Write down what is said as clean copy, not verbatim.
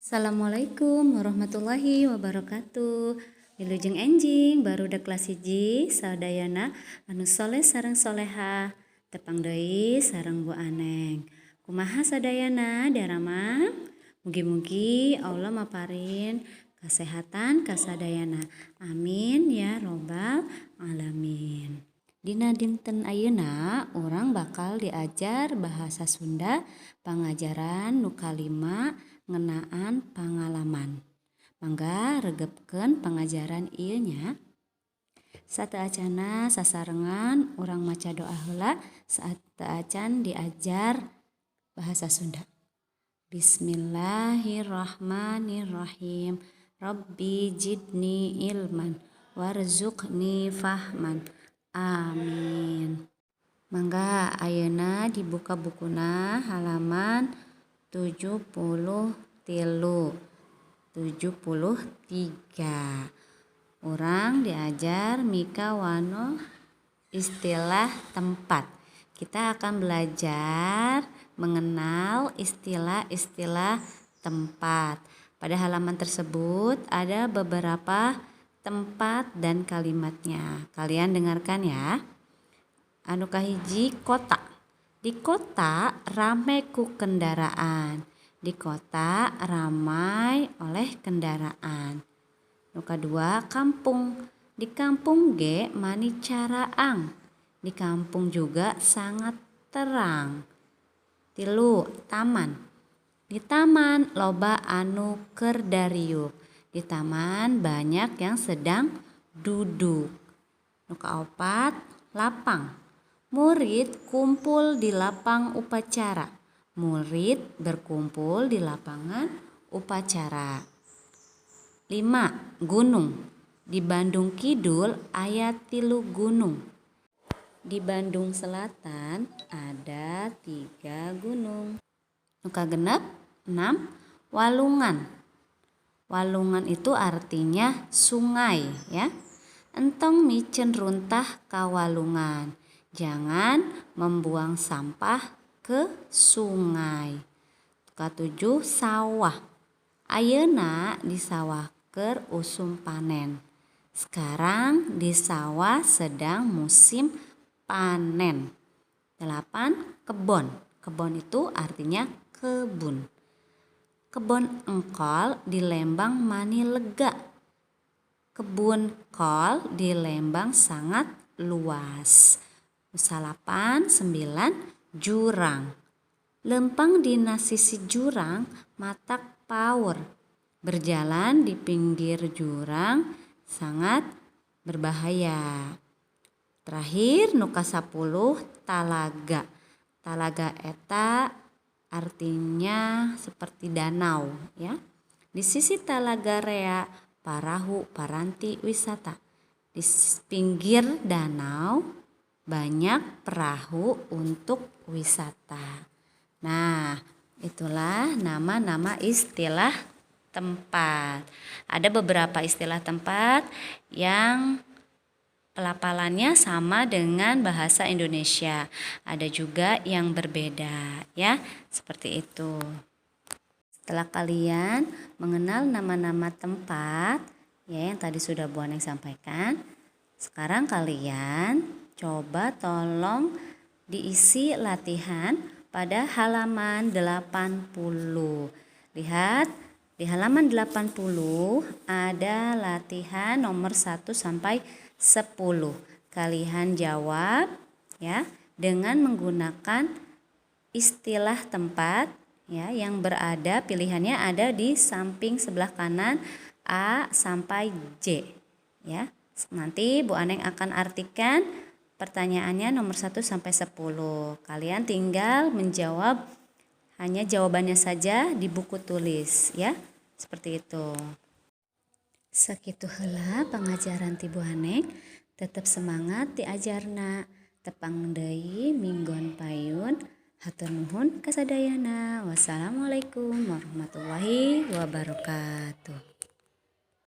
Assalamualaikum warahmatullahi wabarakatuh. Wilujeng enjing barudak kelas 1 sadayana anu soleh sareng soleha, tepang deui sareng Bu Aneng. Kumaha sadayana daramang? Mugi-mugi Allah maparin kesehatan kasadayana. Amin ya robbal alamin. Dina dinten ayeuna urang bakal diajar bahasa Sunda pangajaran nu kalima ngeunaan pangalaman. Mangga regepkeun pangajaran ieu nya. Sateuacanna sasarengan urang maca doa heula sateuacan diajar bahasa Sunda. Bismillahirrahmanirrahim. Rabbi zidni ilman warzuqni fahman. Amin. Mangga ayeuna dibuka bukuna halaman 73, 73. Urang diajar mikawanoh istilah tempat. Kita akan belajar mengenal istilah-istilah tempat. Pada halaman tersebut ada beberapa tempat dan kalimatnya. Kalian dengarkan ya. Anu kahiji, kota. Di kota rame ku kendaraan. Di kota ramai oleh kendaraan. Nu kadua, kampung. Di kampung ge mani caraang. Di kampung juga sangat terang. 3, taman. Di taman loba anu keur dariuk. Di taman banyak yang sedang duduk. Nu kaopat, lapang. Murid kumpul di lapang upacara. Murid berkumpul di lapangan upacara. 5, gunung. Di Bandung Kidul aya 3 gunung. Di Bandung Selatan ada 3 gunung. Nu kagenep, 6, walungan. Walungan itu artinya sungai ya. Entong miceun runtah ka walungan. Jangan membuang sampah ke sungai. 7, sawah. Ayeuna di sawah keur usum panen. Sekarang di sawah sedang musim panen. 8, kebon. Kebon itu artinya kebun. Kebon engkol di Lembang mani lega. Kebun kol di Lembang sangat luas. 8, 9, jurang. Lempang dina sisi jurang matak paur. Berjalan di pinggir jurang sangat berbahaya. Terakhir nu ka-10, talaga. Talaga eta artinya seperti danau ya. Di sisi talaga rea parahu paranti wisata. Di pinggir danau banyak perahu untuk wisata. Nah, itulah nama-nama istilah tempat. Ada beberapa istilah tempat yang pelafalannya sama dengan bahasa Indonesia. Ada juga yang berbeda ya, seperti itu. Setelah kalian mengenal nama-nama tempat ya yang tadi sudah Bu Aneng sampaikan, sekarang kalian coba tolong diisi latihan pada halaman 80. Lihat, di halaman 80 ada latihan nomor 1 sampai 10. Kalian jawab ya dengan menggunakan istilah tempat ya yang berada, pilihannya ada di samping sebelah kanan A sampai J ya. Nanti Bu Aneng akan artikan pertanyaannya nomor 1 sampai 10. Kalian tinggal menjawab hanya jawabannya saja di buku tulis ya. Seperti itu. Sakitu heula pangajaran ti Bu Aneng, tetep semangat diajarna. Tepang deui minggon payun. Hatur nuhun kasadayana. Wassalamualaikum warahmatullahi wabarakatuh.